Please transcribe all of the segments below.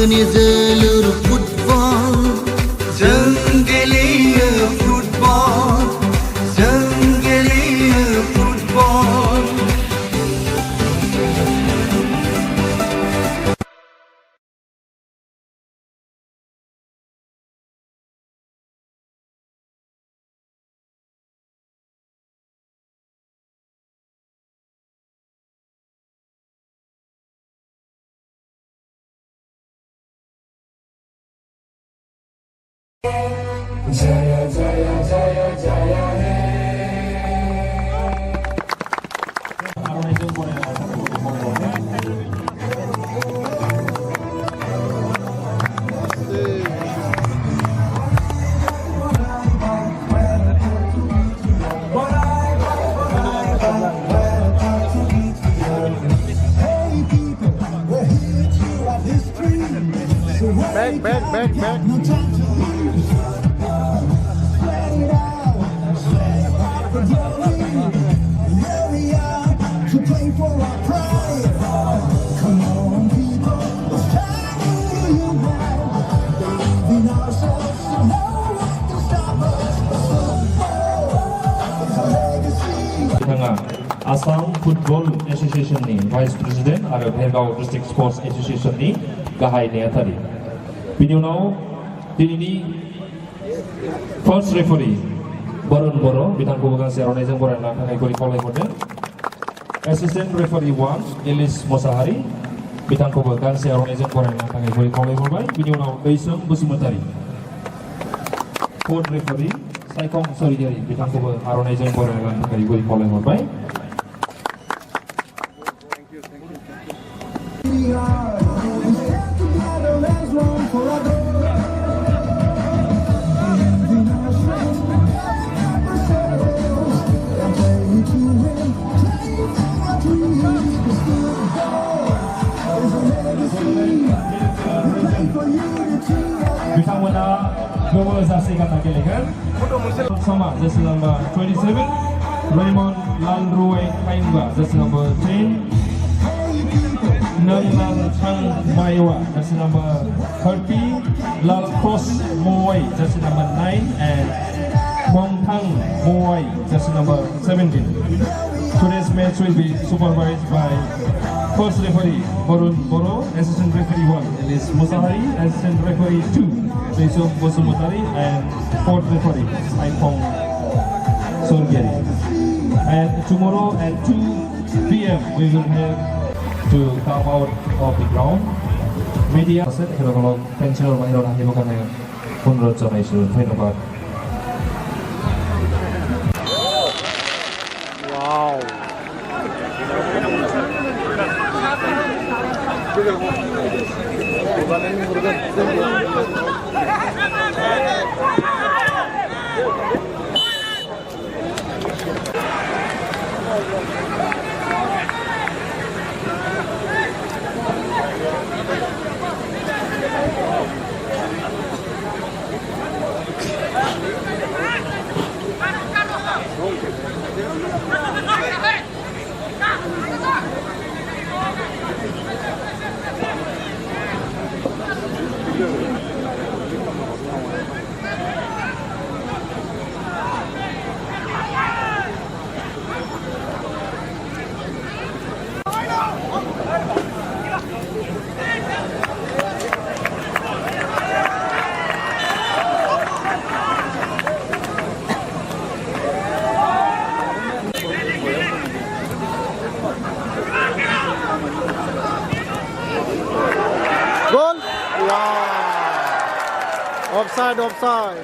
ni jalur football, jangaliya football, jangaliya football. Jaya Jaya Jaya Jaya He. Back. Assam Football Association ni Vice President ada Khelhna District Sports Association ni Gahai Neatari. Bini unau ini first referee Baron Boro bitang kubukan siaran ezeng boran nak kai kori kolai model. Assistant referee 1 Elis Mosahari bitang kubukan siaran ezeng boran nak kai kori kolai model. Bini unau Kaisam Busumatari. Fourth referee Saikong Sorijari bitang kubukan siaran ezeng boran nak kai kori kolai model. Bitang wana global zasi kata kelekan sama jersey number 27 Raymond Lal Isua jersey number 10 Nang Chang Maiwa jersey number 30 Lal Cross Moy jersey number 9 and Mong Thang Moy jersey number 17. Today's match will be supervised by first referee Barun Boro, assistant referee 1 Elis Musahari, assistant referee 2 Kaisam Busumutari, and fourth referee Saikong Sorijari. And tomorrow at 2 p.m. we will have to come out of the ground. Media set kalau pensiun mahir orang ini bukan yang punrut sama isu terima. Wow. Goal! Wow! Offside. Goal.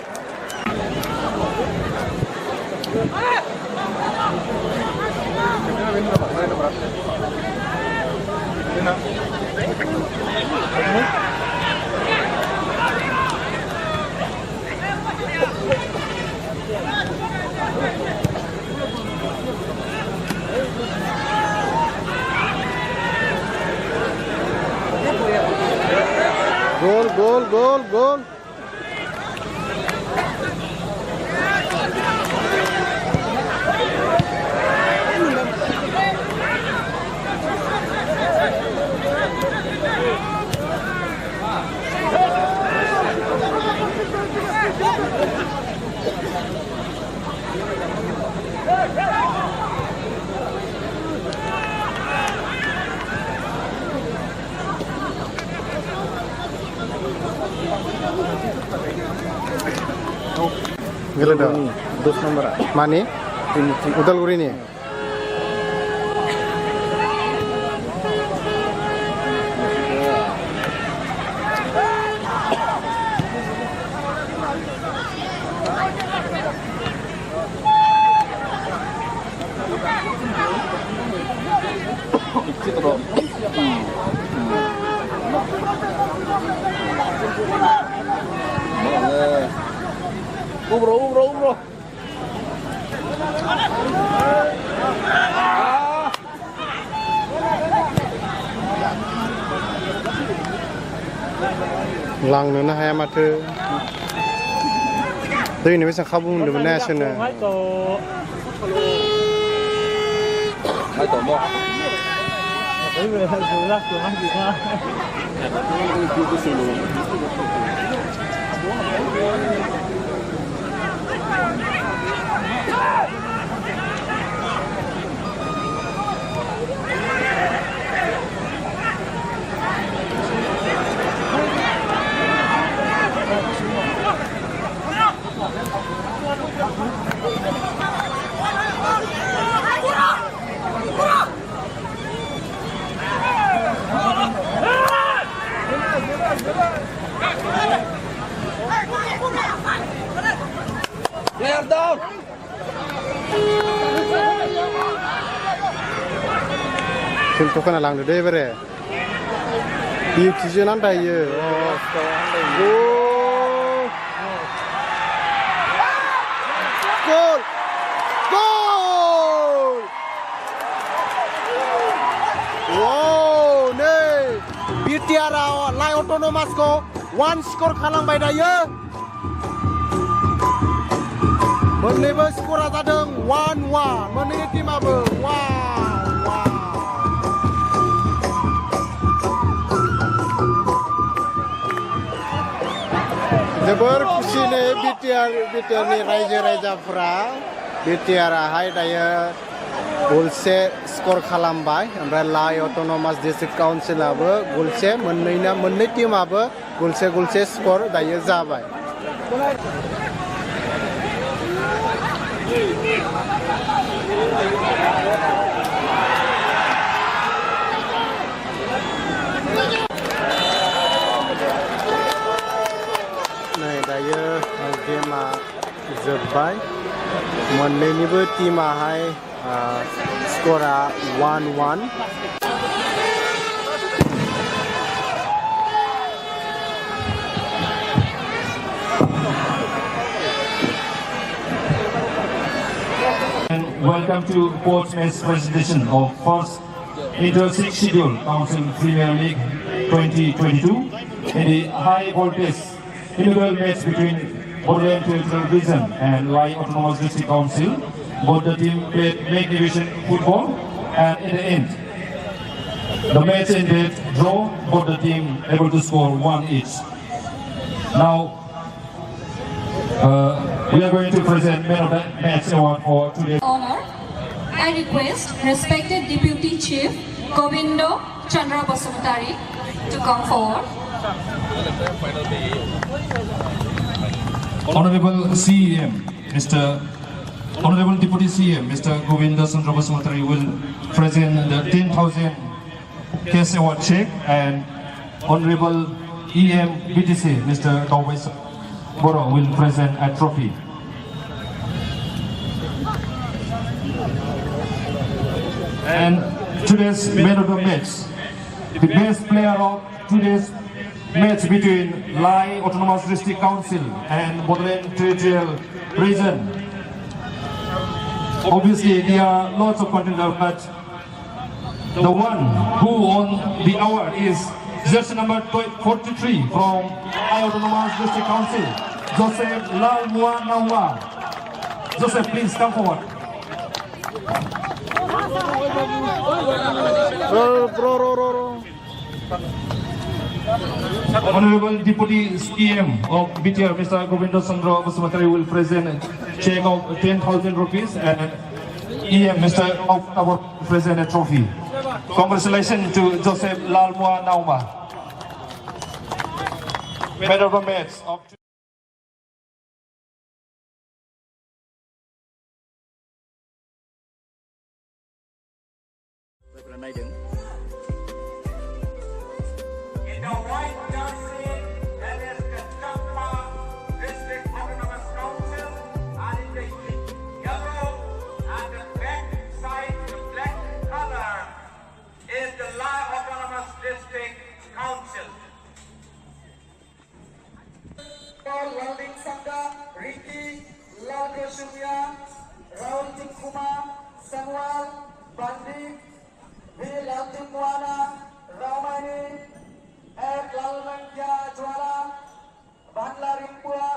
गेलेदों 10 nomor मानि उदालगुरिनि Umroh. लांनोनो हाया माथो दैनो बेसेबां खाबु मोन्दोंमोन ना सोनो Chhimthlipui kana langdo deh bere. Iya kisi nanda iya. Gol! Gol! Wow, nih. Bitiara lai otonomas ko one score kalang by daya. Menilai skor ada 1-1. Menilai tim apa? Wow. Jabbar kusi ne BTR ni raja pura BTR hai daya golse skor kalambai. Amra lai autonomous district council aba golse menilai tim aba golse skor daya zabai. Nah, daya game zobai. Menilai tim hai skora 1-1. Welcome to Portsmouth's presentation of first Inter-6 Schedule Council Premier League 2022 in the high voltage inaugural match between Borderland Territorial Region and Lai Autonomous District Council. Both the team played main division football and in the end, the match ended draw, both the team able to score 1 each. Now, we are going to present Man of the Match award for today. Honor, I request respected Deputy Chief Govindo Chandra Basumtari to come forward. Honorable CEM, Honorable Deputy CM, Mr. Govinda Chandra Basumtari will present the 10,000 cash award check, and Honorable EM BTC, Mr. Dawes Boro will present a trophy. And today's man of the match, the best player of today's match between Lai Autonomous District Council and Borderland Territorial Region. Obviously, there are lots of contenders, but the one who won the award is jersey number 43 from Lai Autonomous District Council, Joseph Lal Isua. Joseph, please come forward. Honorable Deputy CM of BTR, Mr. Govinda Chandra Basumtari will present a check of 10,000 rupees, and EM, Mr. October will present a trophy. Congratulations to Joseph Lal Isua. Man of the match of Call Welding Sangha, Ricky, Laka Shumya, Raul Tikuma, Samuel, Bandi, Bill Altimwana, Ramani, Ed Lalmangya Jwala, Bandla Rimpua.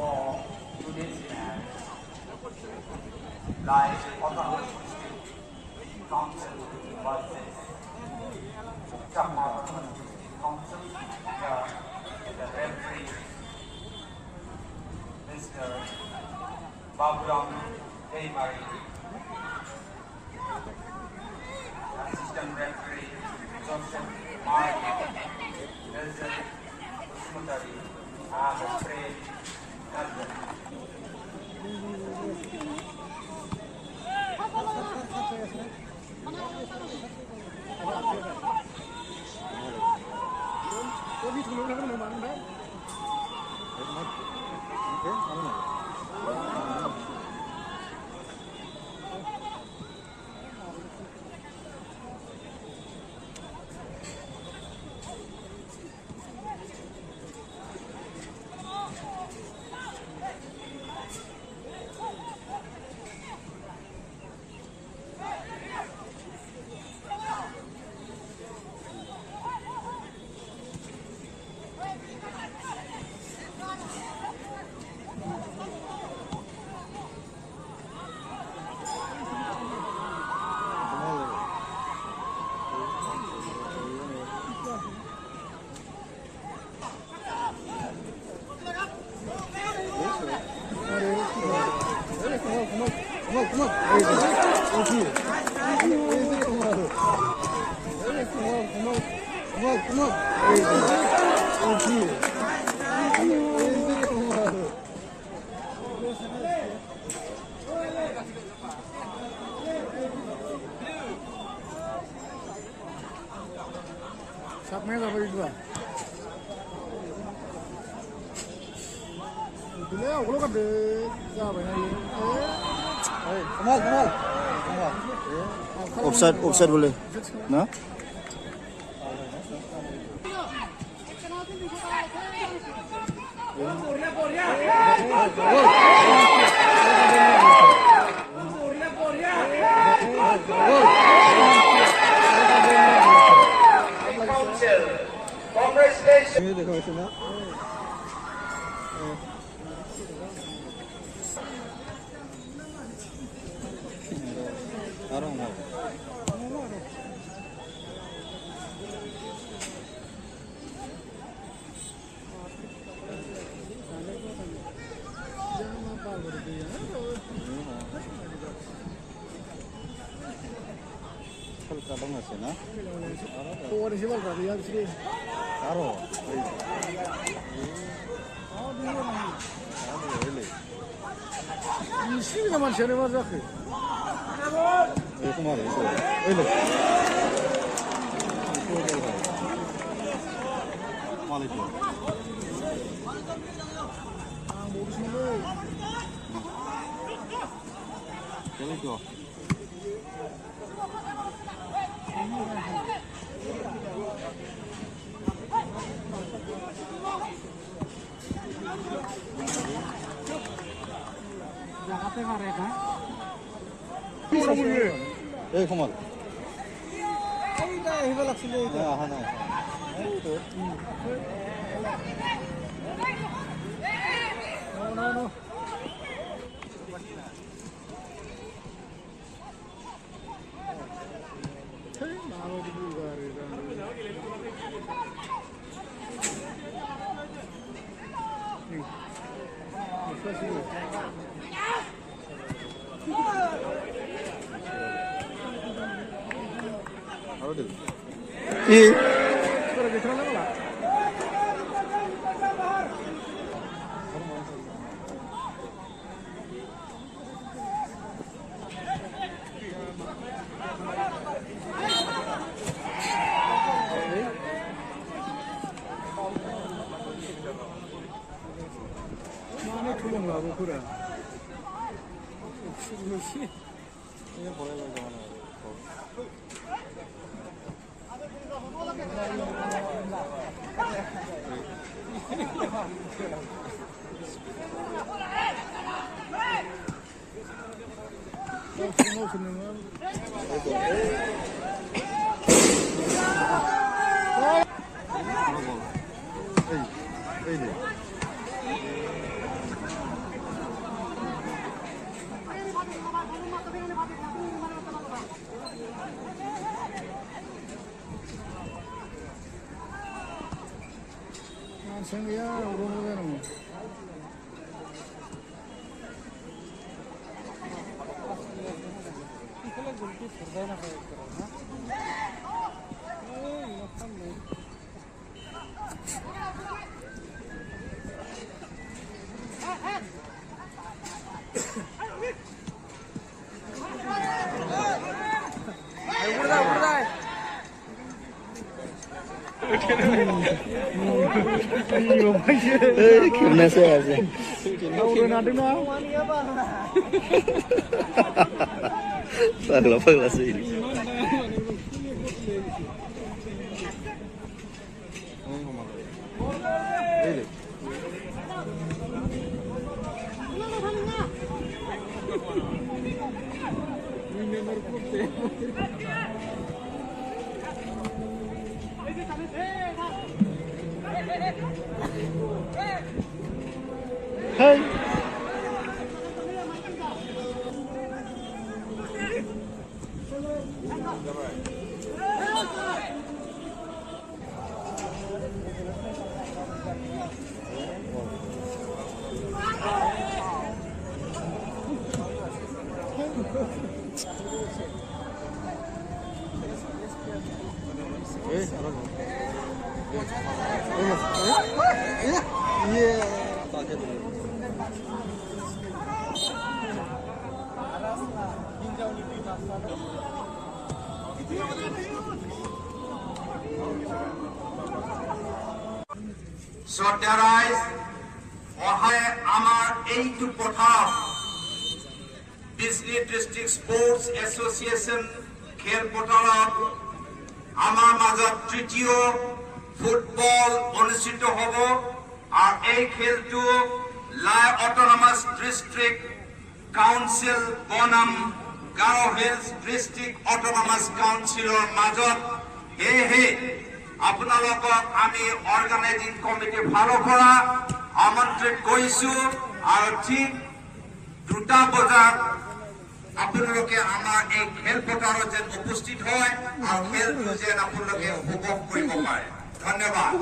For today's match, like Autonomous Council versus Chama Autonomous Council, the referee, Mr. Babram Deimari, assistant referee, Joseph Mark, Nelson Usmutari, and Fred Nelson. Offside boleh. Nah. Council, congratulations. Come on. No. खेलना से ऐसे पगला सही So there is আমার এইটু কথা বিজলি district sports association খেল পথাৰত আমাৰ মাজত তৃতীয় ফুটবল অনুষ্ঠিত হ'ব আৰু এই খেলটো লাই অটোনমাস ডিস্ট্রিক্ট কাউন্সিল বনাম গাৰো হিলছ ডিস্ট্রিক্ট অটোনমাস কাউন্সিলৰ মাজত হে আপোনালোকক আমি অৰ্গানাইজিং কমিটি ফালৰ পৰা আমন্ত্ৰিত কৰিছো আৰু ঠিক 2টা বজাত আপোনালোকে আমাৰ এই খেল পথাৰত যেন উপস্থিত হয় আৰু খেলটো যেন আপোনালোকে উপভোগ কৰিব পাৰে ধন্যবাদ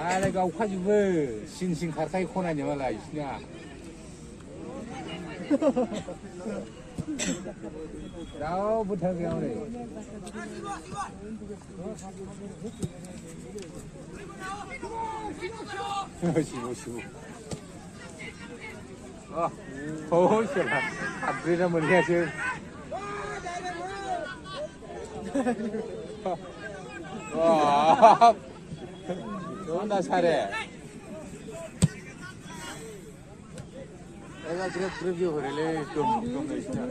आरे गावखाजोबो सिन सिन खारखाय खनानि मालाय बिसिना रावबो थागैया हरै सिबो सिबो सोला हाब्रेना मोनहैयासै Onda sare. Ega direct preview horele tom naisna.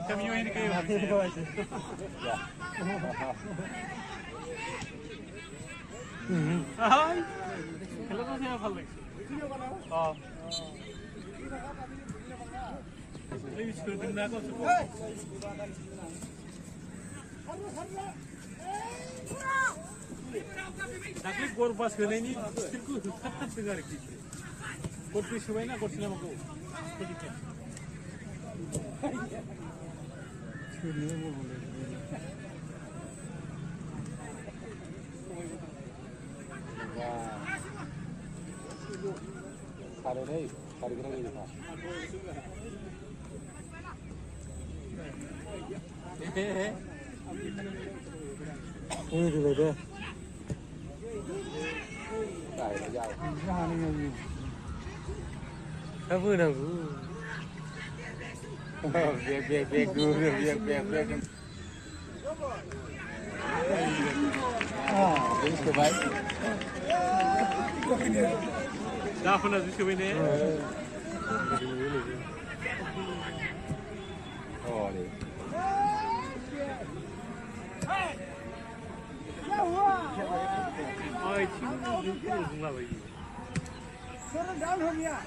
Kami ini kayak hati itu aja. Ya. খেলাটা চাই ভাল লাগছে दाख्लै गर पास होनायनि स्टिलखौ होखारथारदों आरोखि गरब्रै सोबायना गरसेना माखौ खारो नै खारग्रा गैया Ini dulu deh. Tài giàu. Apa nak? Việc dulu việc. Ini sebaik. Dah pernah disebut ini. Oh, ni. Ay, cuma lagi. Sekarang down हो गया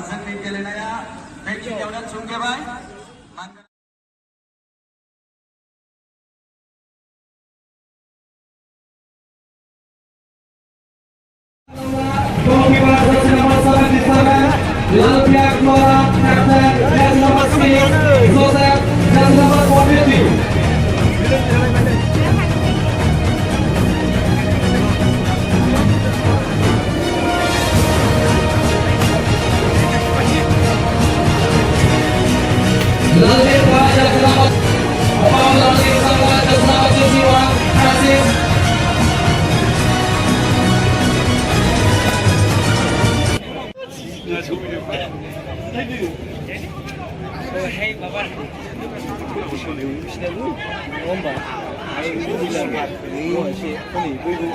जोंनि गेलेनाया बेखिनियावनो थुंगेबाय Lal Piancham, Captain, dan nomor 6, Joseph, dan nomor 20. Lal Isua Piancham, Lal Isua Piancham, kasih. Hey Baba. Sudah lu, lomba. Ayo bilang, oh si, ini, ibu.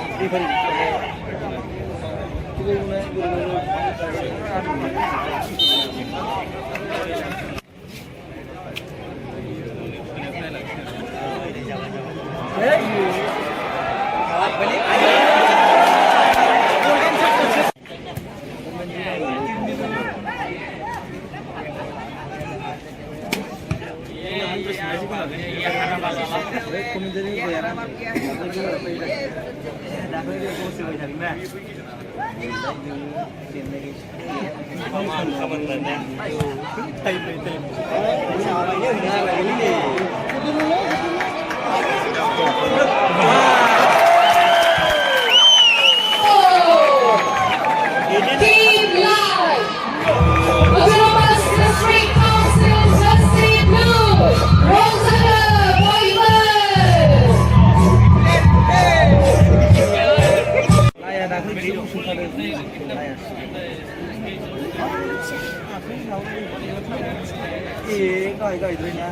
Gak itu nya.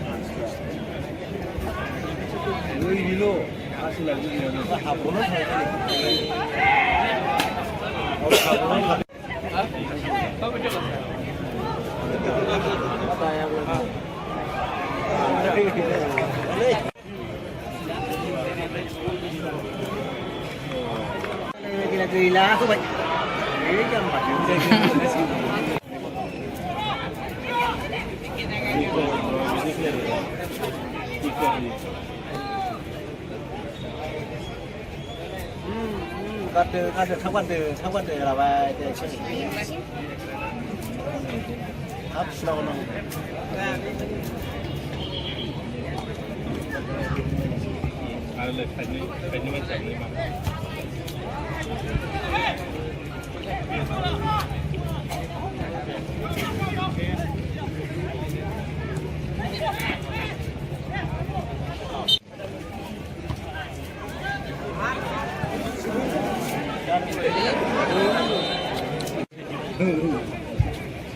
Lu dulu asal lagi ni. Apa nak? Gila aku baik. Ini jam 4. 가서 상관대 나와야 돼. 합수라고는.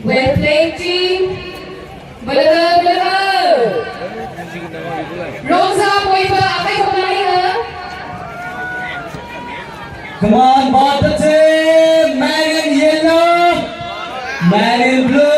Well played team. Betul. Ruahpui akan kembali ke? Come on, ball the team. Man in yellow, man in blue.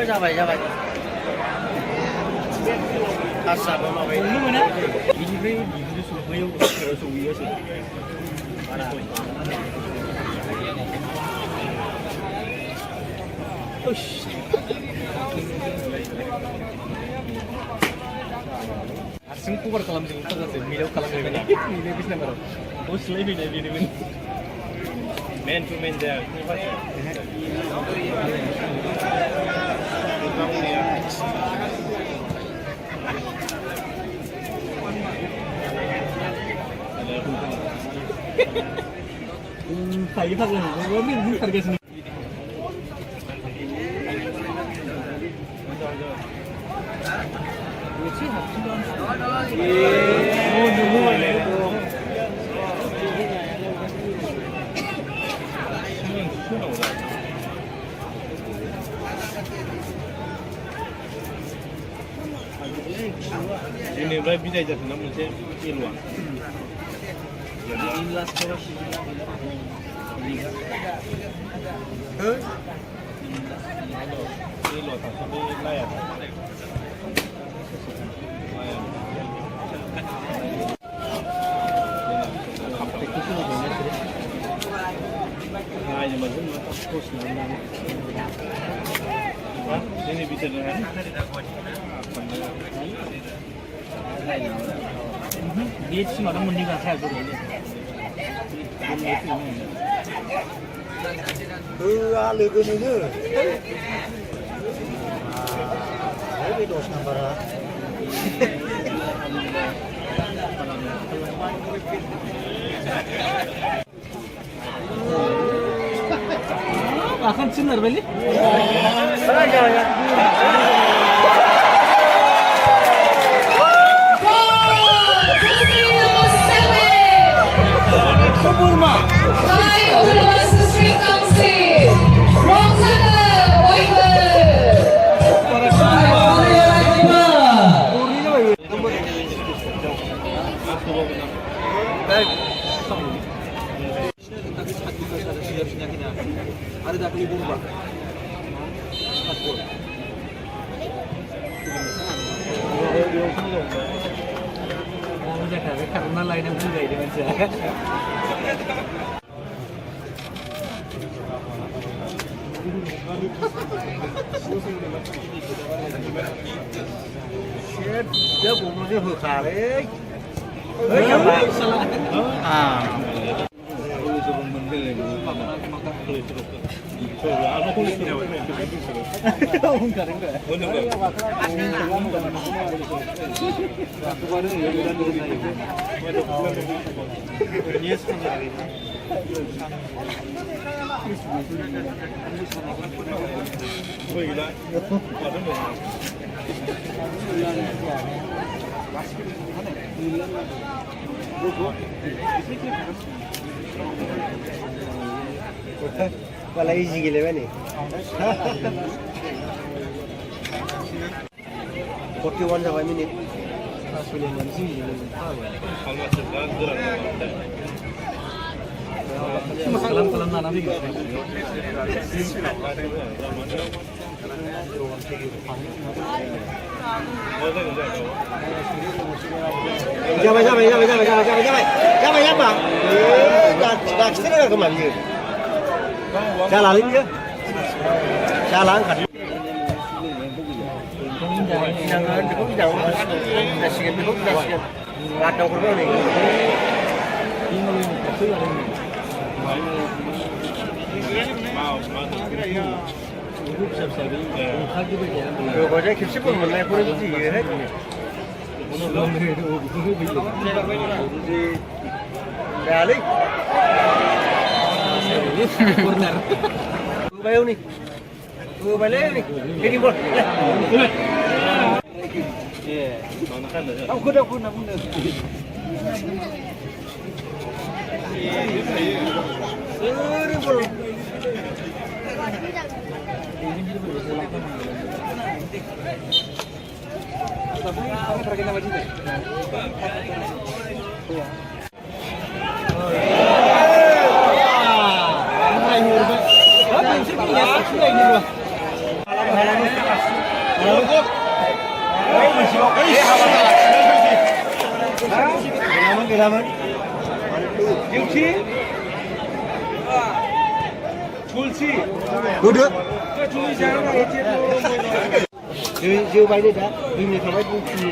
Ra vậy. Ta sợ nó vậy. Đúng rồi đấy. Ini supaya supaya sih. Asing kubar kalam sing utang sih, milau kalam ni mana? Milau bisnya mana? Bos lebih dari ini mana? Man to man there. Kayu pakai ni, gua ni harga sini. Ini berapa bisa jadi nama saya Iluan. Jadi inilah sekolah sih. Iluan tapi layak. Ini bisa dengan dia sih orang mendingan saya dulu. Lagu ni. Ini dos nomor. Akan sinar beli? Ya. Ada dah kali bomba. Karena lain yang enggak dengan saya. Shit, dia bomba dia kare. Malah easy gila ni. 41 sampai minit. Kalam na namin. Jamai. Dah kita ke mana? Jalan dia. Jalan kan. Jangan dikau jauh. Nasihat dikau nasihat. Latau kurang ni. Yo baca kipsi pun mana pun itu je. Balik. Corner. Bayu ni. Balik ni. Jadi bol. Aku dah. Kelaman. Tulsi. Duduk. Jauh banyak dah. Ini sampai tulsi.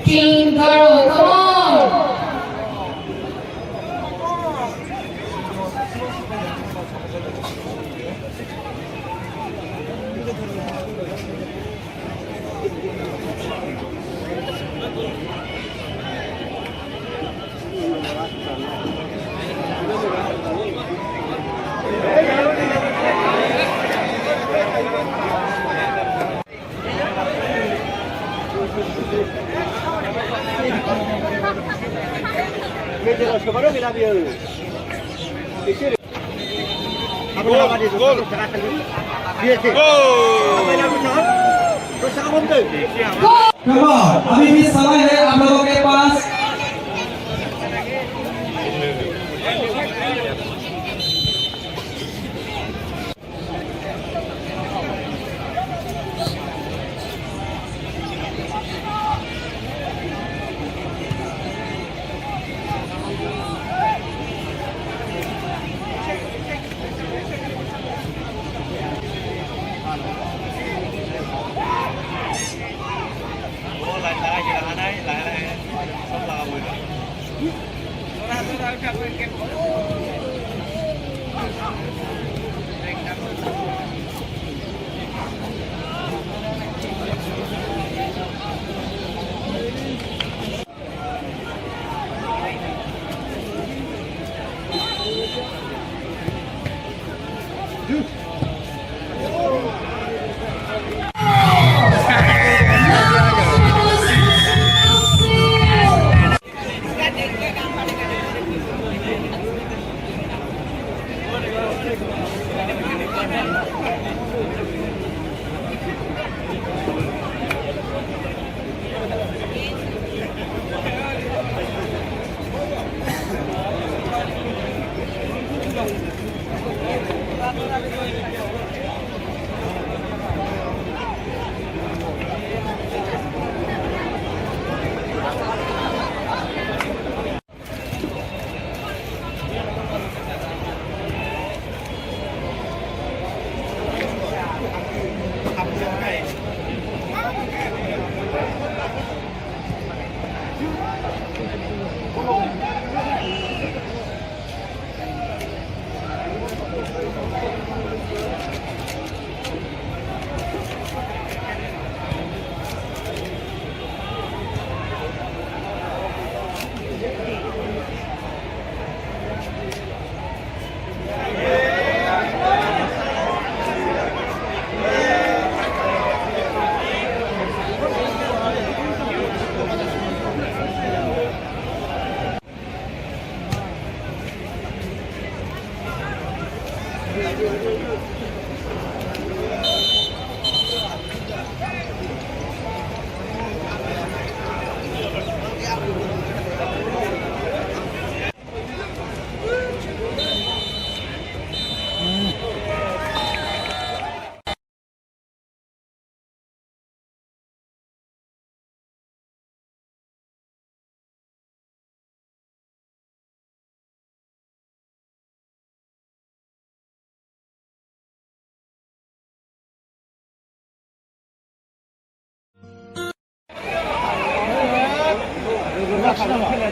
King Girl, come on! Come on, अभी भी समय है आप लोगों के pass. Jabai, jabai.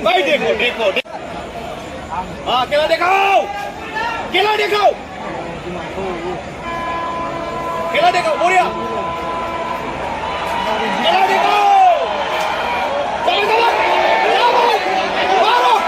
भाई देखो देखो हाँ केला दिखाओ केला दिखाओ केला दिखाओ बोरिया केला दिखाओ चलो चलो मारो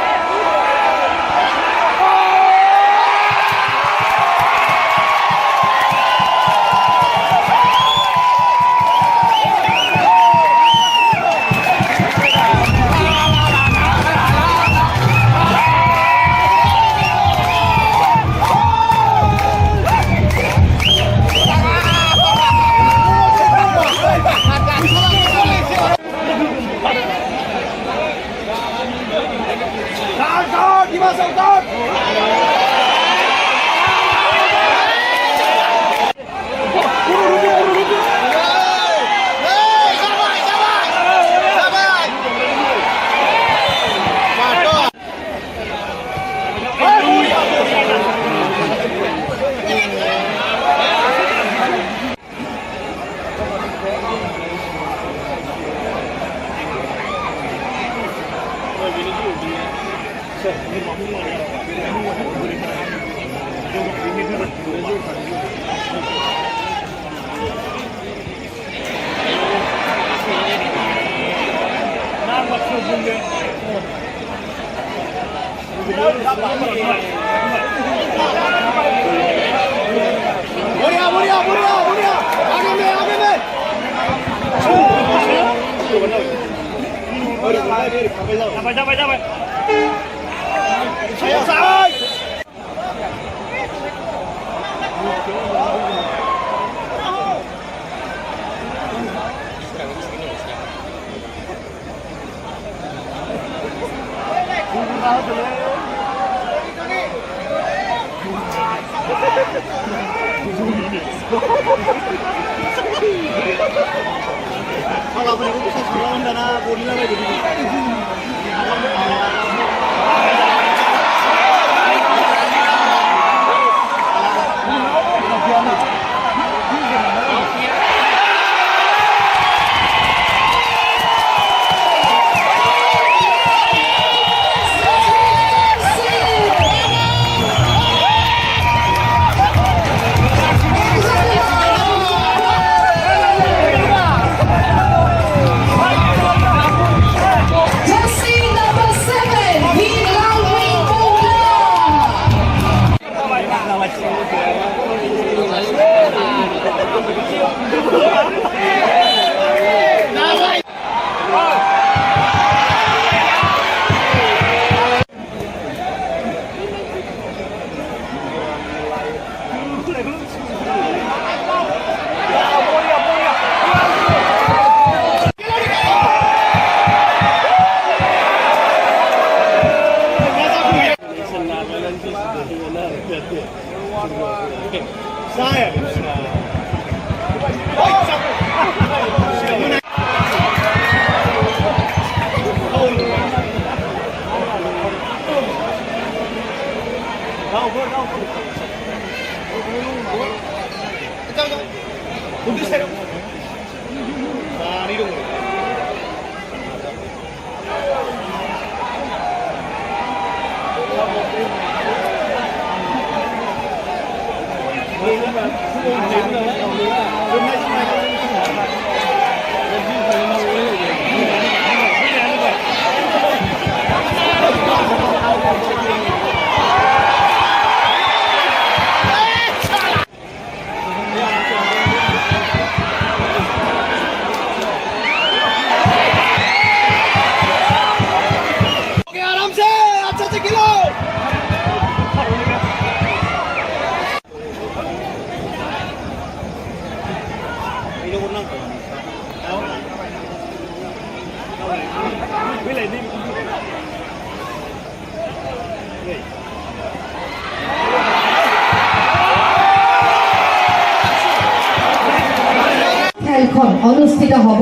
খেলখন অনুষ্ঠিত হ'ব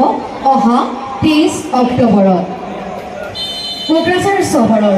অহা 30 অক্টোবৰত কোকৰাঝাৰ চহৰৰ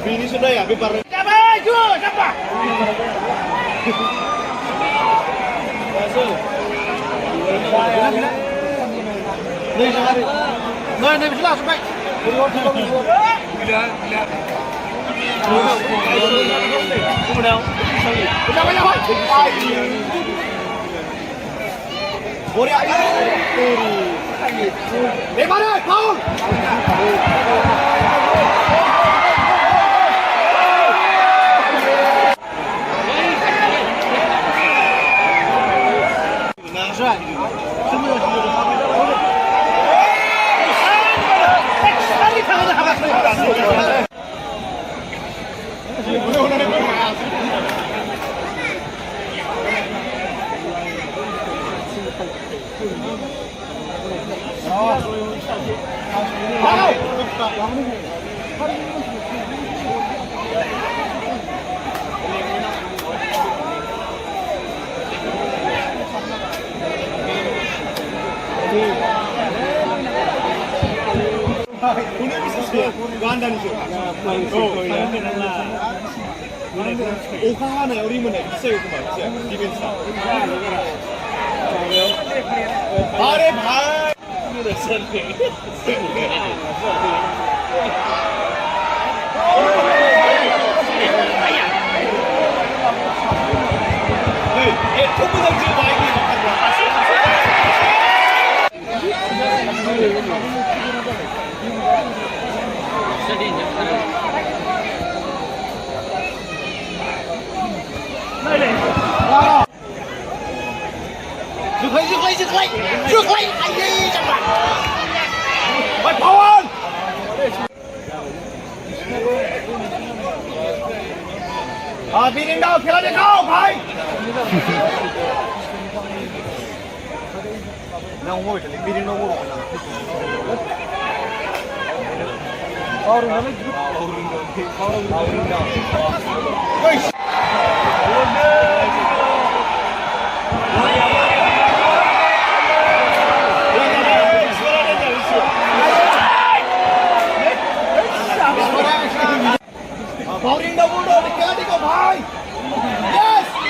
Bini sudah ya, bibar. 오카 하나 어리면 있어요 그만 있어요 디펜스 발에 발 비링 나오 계란에 가오 바이 나 오고 있는데 비링 나오고 Bowling the wood of the Kelly go high! Yes!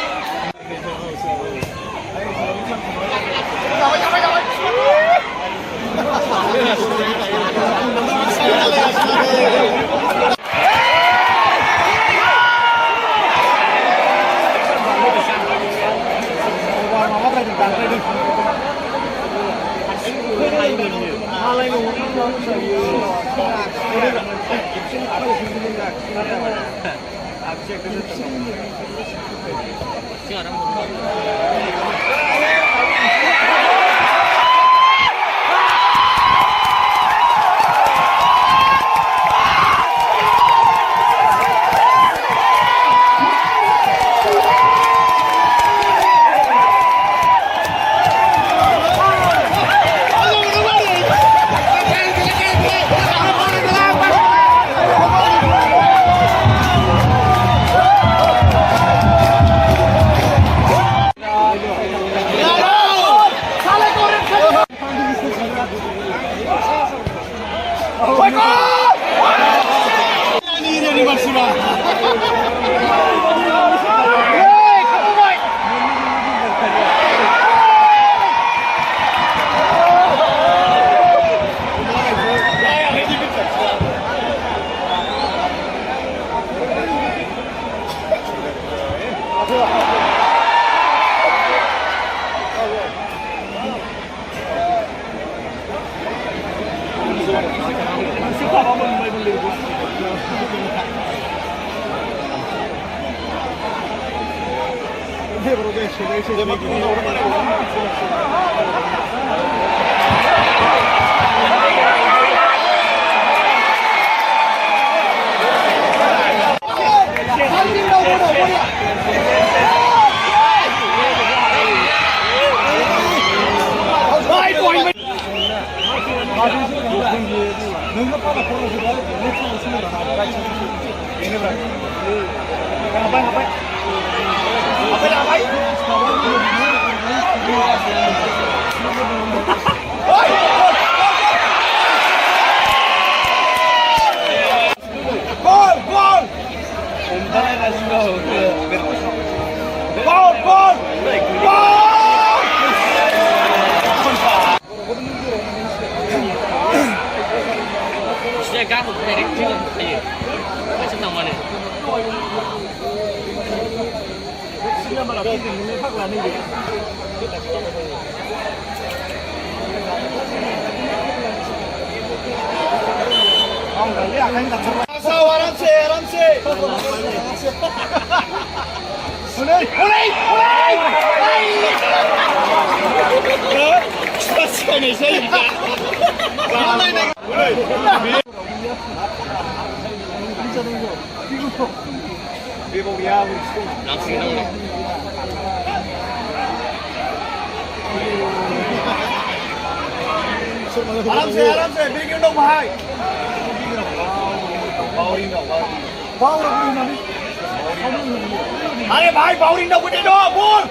अरे भाई बाउरिंग ना बुझे दो बोल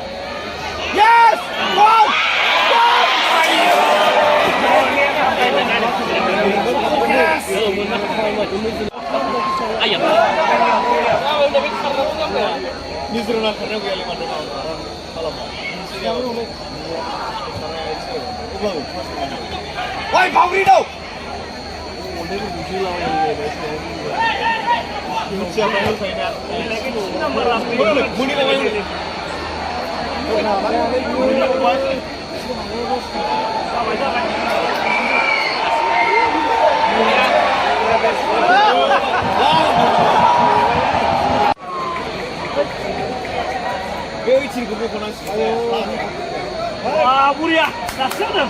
yes ball Ayam. Ni suruh nak kerja gaya lima tahun. Kalau mau. Woi, Pauli dong. Siapa yang saya Muni apa ini? Wah, mulia, dasar.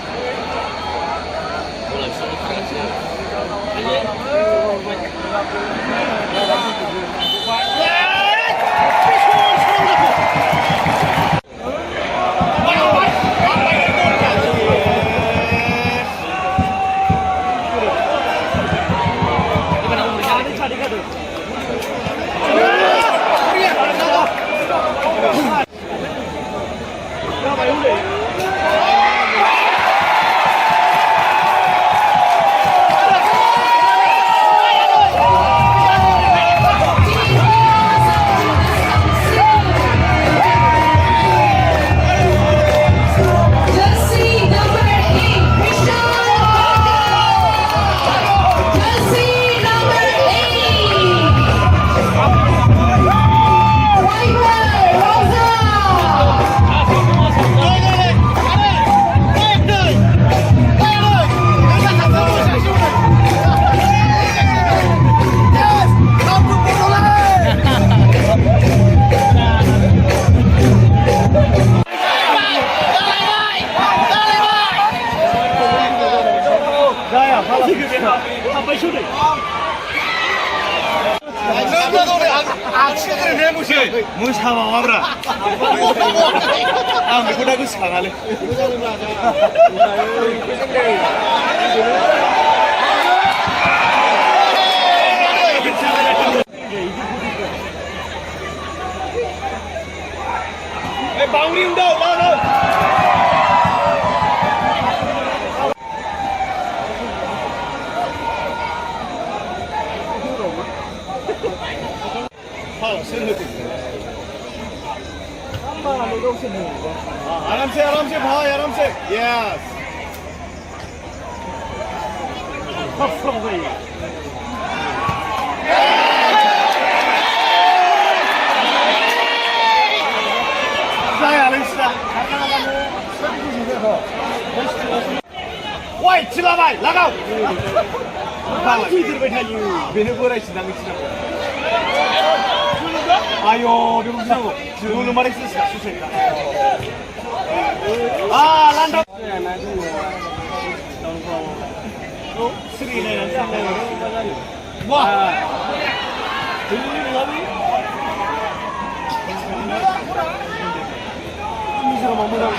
आराम से भाई आराम से yes Woi, Cilabai, लगाओ गिदिर बैठायो बेनो बोरायसिन आं मिथिनांगौ आयो बेखौ गिनांगौ जोंनो मारैसो सुसाइडा लान्दां सिरि नायनानै थांनांगौ वा मिजोरामाव मोजां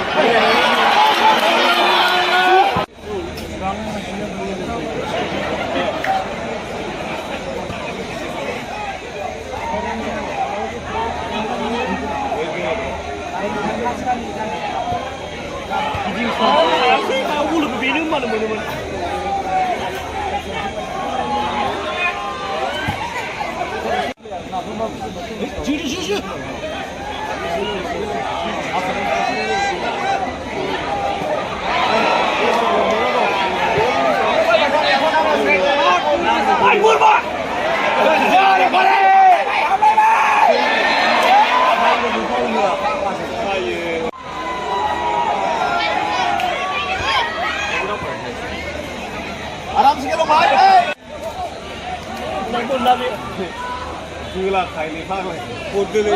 आराम से खेलो भाई नहीं बोलना भी गला खाई ले भाग ले खुद ले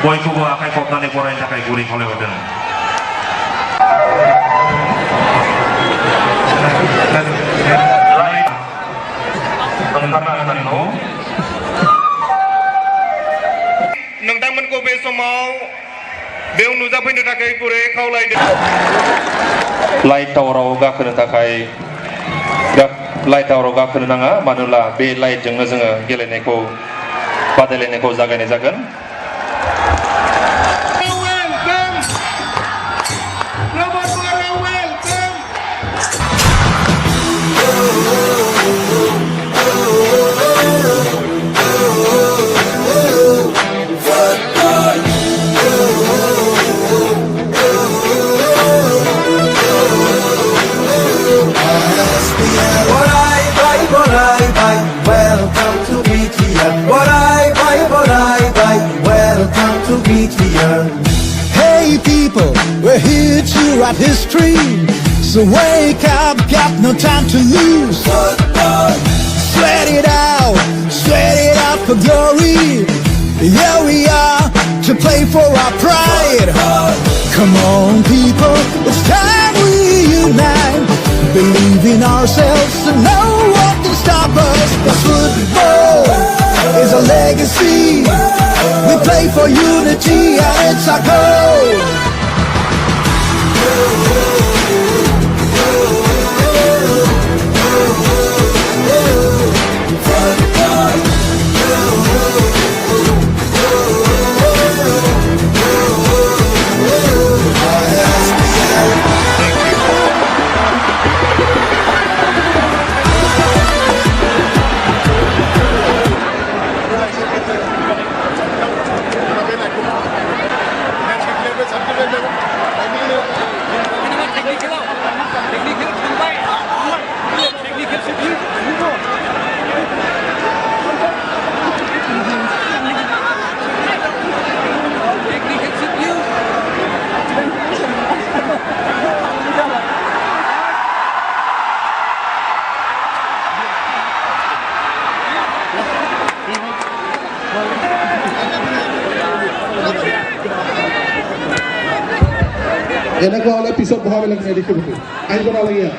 बयखौबो आखाइ खबनानै बरायनो थाखाय गुरै खावलायहरदों। नोंथांमोनखौ बे समाव बेयाव नुजाफैनो थाखाय गुरै खावलायदों। लाइट टावाराव गाखोनो थाखाय लाइट टावाराव गाखोनो नाङा, मानोना बे लाइटजोंनो जोङो गेलेनायखौ बादायलायनायखौ जागायनाय जागोन। Hey people, we're here to write history. So wake up, got no time to lose. Sweat it out. for our pride. Come on, people, it's time we unite. Believe in ourselves and know what can stop us. The football is a legacy. We play for unity and it's our goal. Enak kau oleh episode bahawa lagi ni dikit. Ayo kita lagi ya.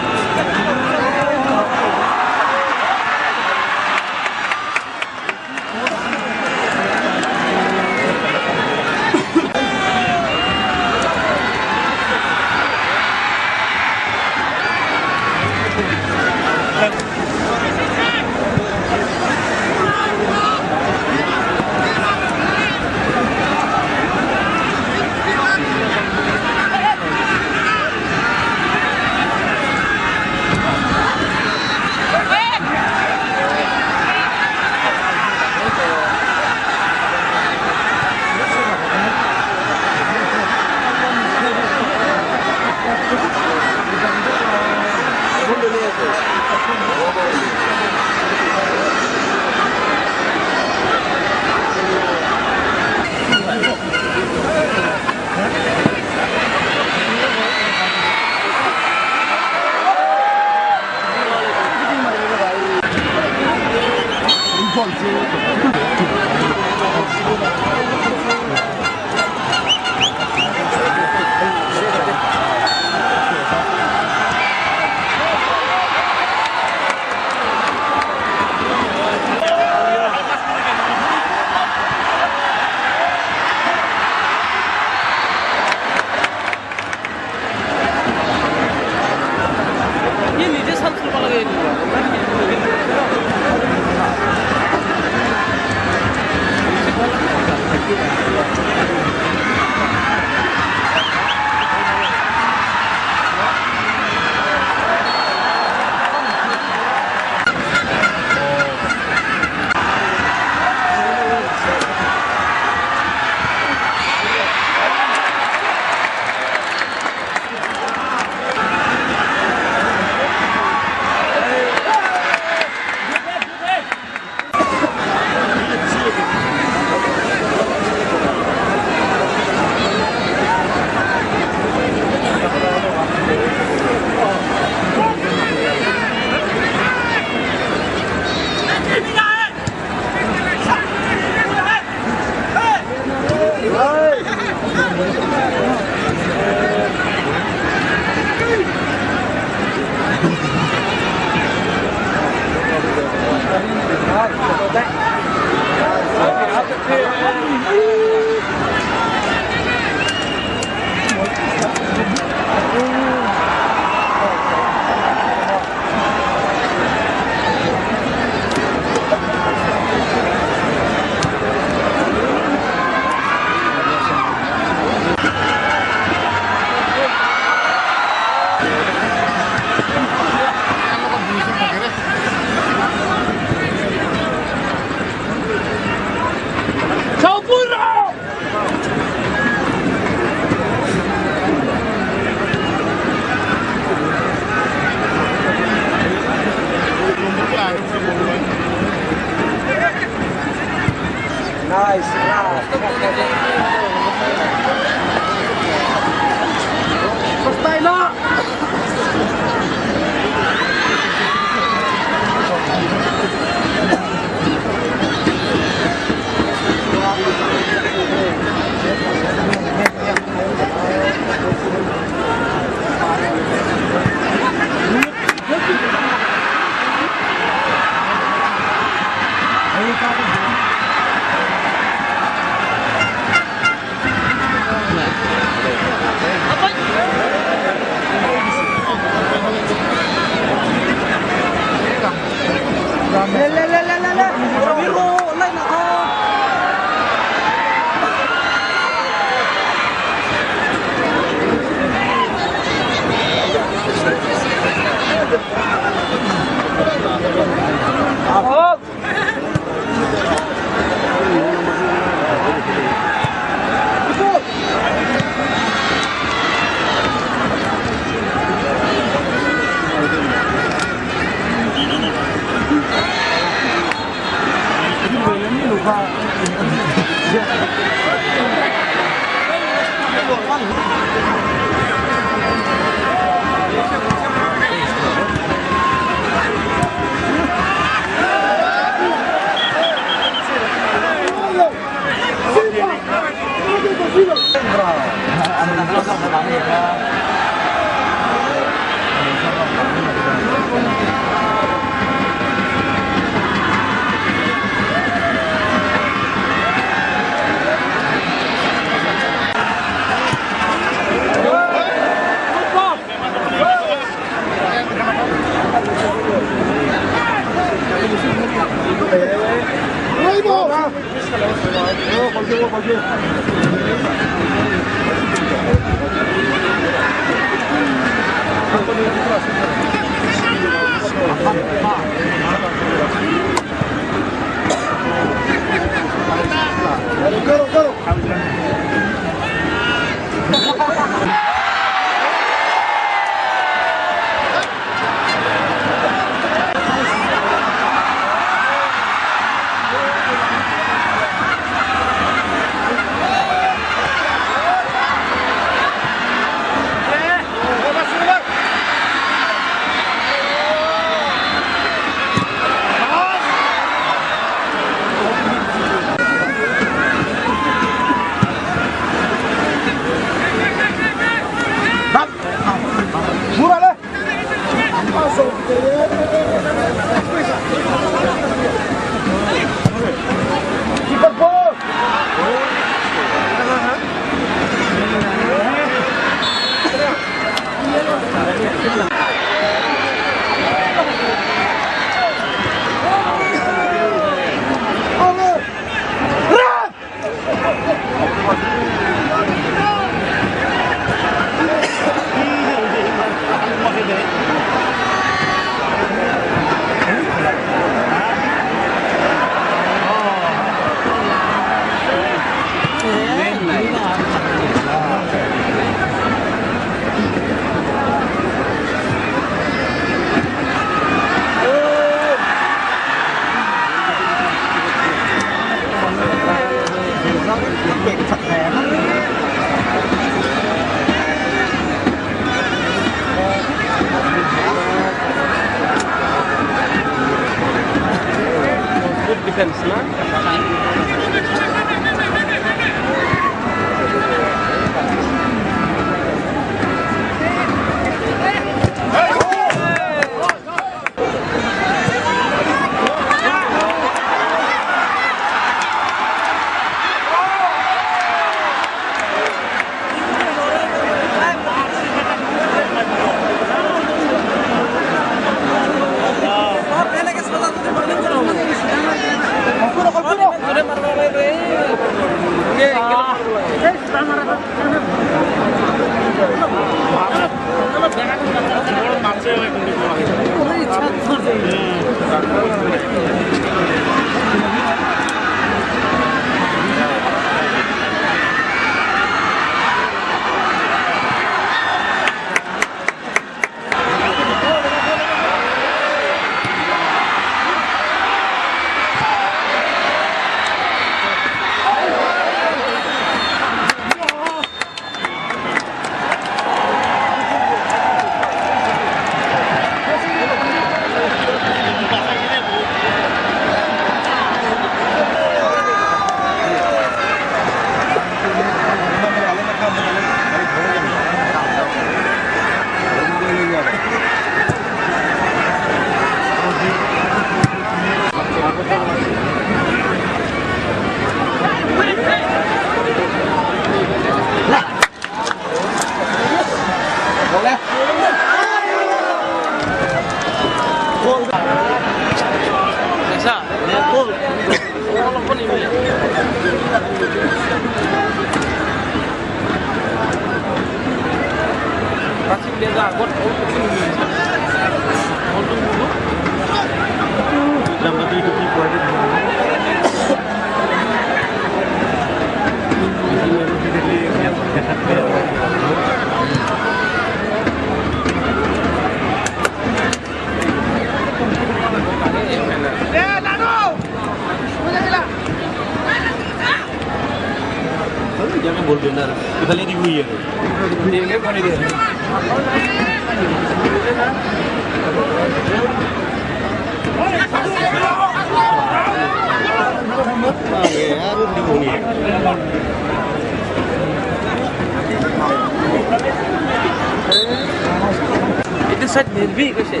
Set nervi kasi.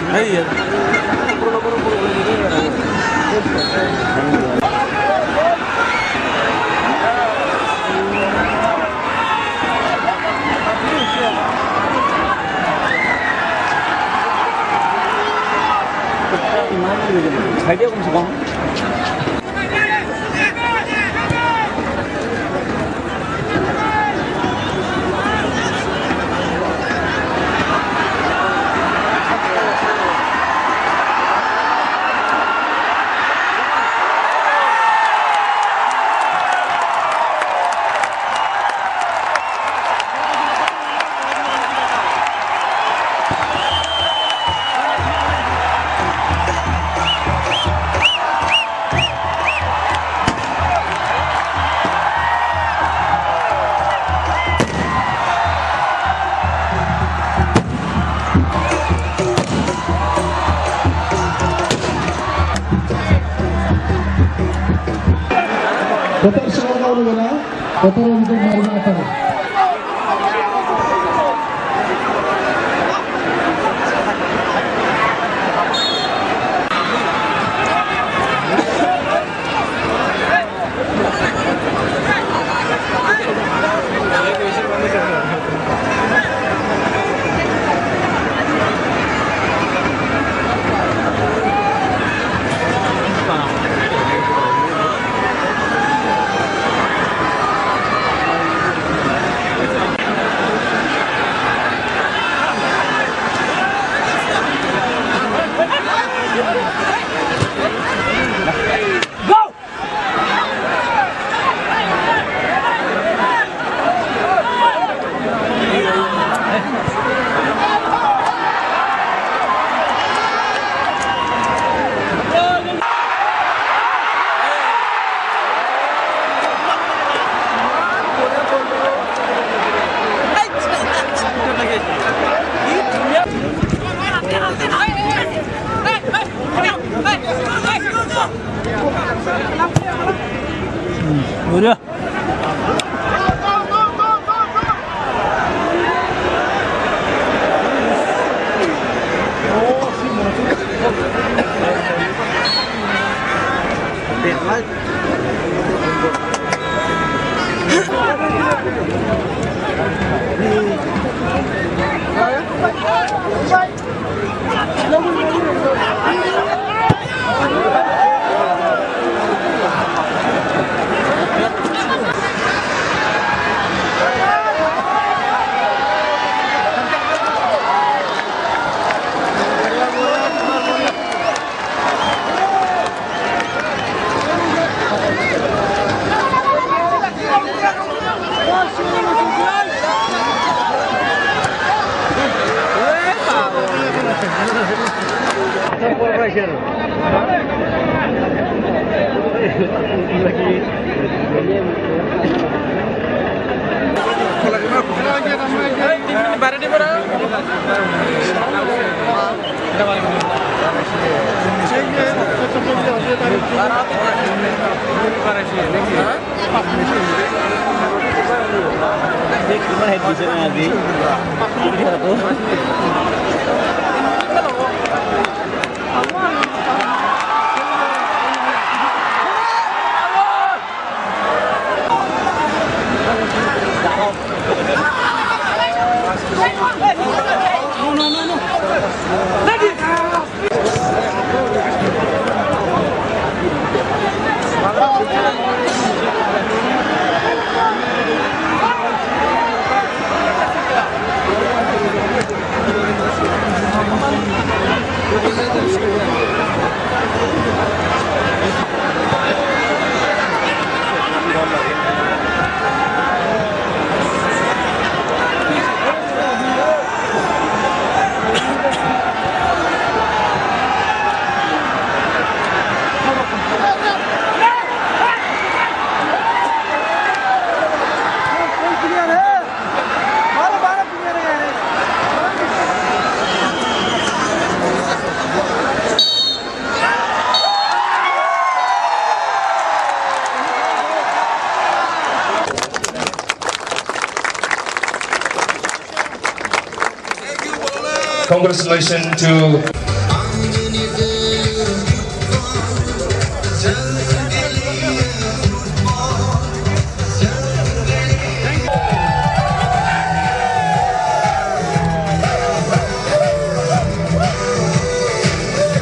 Hey. Thấy biết không sao? Kotor semua kau dulu na, kotor untuk mari apa? Udah. Congratulations to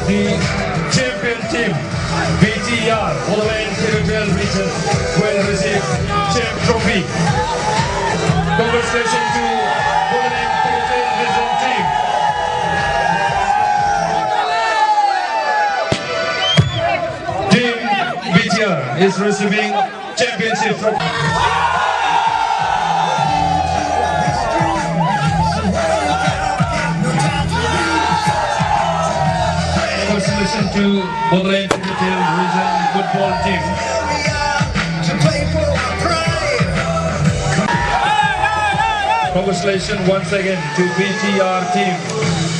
the champion team, BTR, Bodoland Territorial Region, will receive champ trophy. Congratulations to Bodoland Territorial Region team. Team BTR is receiving championship trophy. Congratulations to Bodoland Territorial Region football team. Congratulations once again to BTR team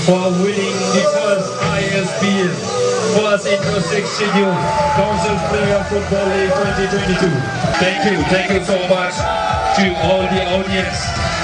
for winning the first ISPL first inter-state schedule Council Premier Football League 2022. Thank you so much to all the audience